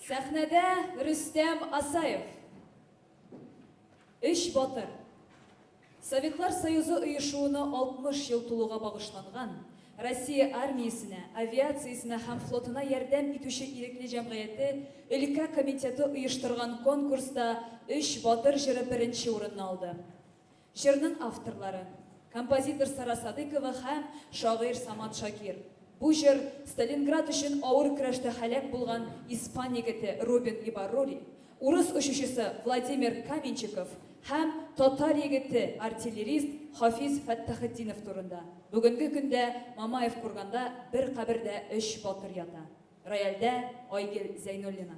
Сәхнәдә Рөстәм Асаев. Өч батыр. Советлар Союзы оешуына 60 ел тулуга багышланган, Россия армиясенә, авиациясенә һәм флотына ярдәм итүче ирекле җәмгыяте өлкә комитеты оештырган конкурста Өч батыр җыры беренче урынны алды. Җырның авторлары, композитор Сара Садыйкова һәм шагыйрь Самат Шакир. Бу җыр Сталинград өчен авыр көрәштә һәлак булган испан егете Рубен Ибаррури, урыс очучысы Владимир Каменщиков һәм татар егете, артиллерист Хафиз Фәттахетдинов турында. Бүгенге көндә Мамаев курганда бер кабердә өч батыр ята. Рояльдә Айгөл Зәйнуллина.